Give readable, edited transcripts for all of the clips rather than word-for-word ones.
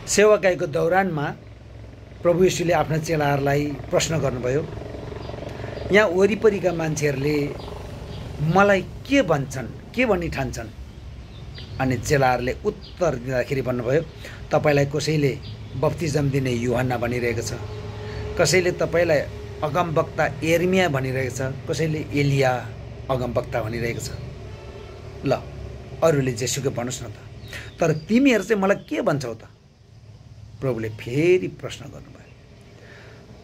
सेवाकाईको दौरानमा प्रभु येशूले आफ्ना चेलाहरूलाई प्रश्न गर्नुभयो। यहाँ वरिपरिका मान्छेहरूले मलाई के भन्छन्, के भनी ठान्छन्? अनि चेलाहरूले उत्तर दिँदाखेरि भन्नुभयो, तपाईलाई कसैले बप्तिजम दिने यूहन्ना भनिरहेको छ, कसैले तपाईलाई अगमवक्ता यिर्मया भनिरहेको छ, कसैले एलिया अगमवक्ता भनिरहेको छ। ल अरूले जेसुकै भन्नुहोस् न त, तर तिमीहरू चाहिँ मलाई के भन्छौ त? प्रभुले फेरि प्रश्न गर्नुभयो।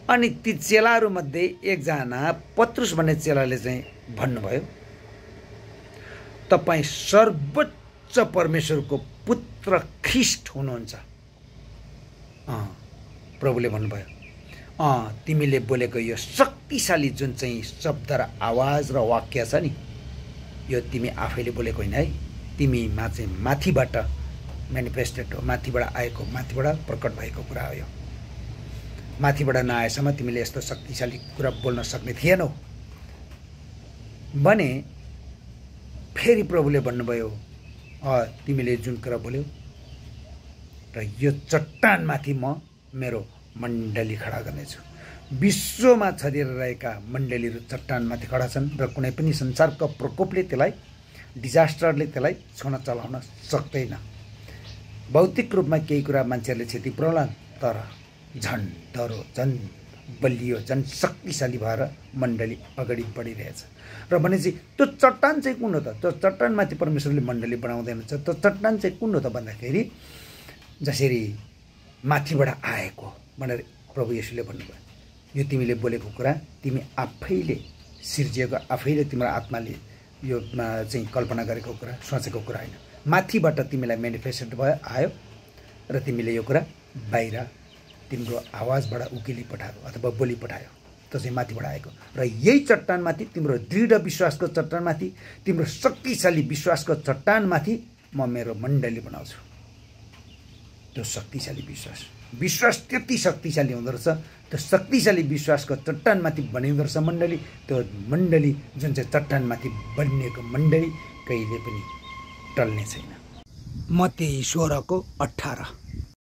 अनि ती चेलाहरूमध्ये एकजना पत्रुस भन्ने चेलाले चाहिँ भन्नुभयो, तपाईँ सर्वोच्च परमेश्वरको पुत्र ख्रिस्ट हुनुहुन्छ। प्रभुले भन्नुभयो, तिमीले बोलेको यो शक्तिशाली जुन चाहिँ शब्द र आवाज र वाक्य छ नि, यो तिमी आफैले बोलेको होइन है, तिमीमा चाहिँ माथिबाट म्यानिफेस्टेड हो, माथिबाट आएको, माथिबाट प्रकट भएको कुरा हो। यो माथिबाट नआएसम्म तिमीले यस्तो शक्तिशाली कुरा बोल्न सक्ने थिएनौ भने फेरि प्रभुले भन्नुभयो, तिमीले जुन कुरा बोल्यौ र यो चट्टानमाथि म मेरो मण्डली खडा गर्नेछु। विश्वमा छरिएर रहेका मण्डलीहरू चट्टानमाथि खडा छन् र कुनै पनि संसारको प्रकोपले त्यसलाई, डिजास्टरले त्यसलाई छुन चलाउन सक्दैन। भौतिक रूपमा केही कुरा मान्छेहरूले क्षति पुर्याउलान्, तर झन् डरो, झन् बलियो, झन् शक्तिशाली भएर मण्डली अगाडि बढिरहेछ। र भनेपछि त्यो चट्टान चाहिँ कुन हो त? त्यो चट्टानमाथि परमेश्वरले मण्डली बनाउँदैन छ। त्यो चट्टान चाहिँ कुन हो त भन्दाखेरि जसरी माथिबाट आएको भनेर प्रभु येशूले भन्नुभयो, यो तिमीले बोलेको कुरा तिमी आफैले सिर्जिएको, आफैले तिम्रो आत्माले यो चाहिँ कल्पना गरेको कुरा, सोचेको कुरा होइन। माथिबाट तिमीलाई मेनिफेस्टेड भयो, आयो र तिमीले यो कुरा बाहिर तिम्रो आवाजबाट उकिली पठायो अथवा बोली पठायो, त्यो चाहिँ माथिबाट आएको। र यही चट्टानमाथि, तिम्रो दृढ विश्वासको चट्टानमाथि, तिम्रो शक्तिशाली विश्वासको चट्टानमाथि म मेरो मण्डली बनाउँछु। त्यो शक्तिशाली विश्वास त्यति शक्तिशाली हुँदो रहेछ। त्यो शक्तिशाली विश्वासको चट्टानमाथि बनिँदो रहेछ मण्डली। त्यो मण्डली जुन चाहिँ चट्टानमाथि बनिएको मण्डली कहिले पनि टल्ने छैन। मत्ती 16:18।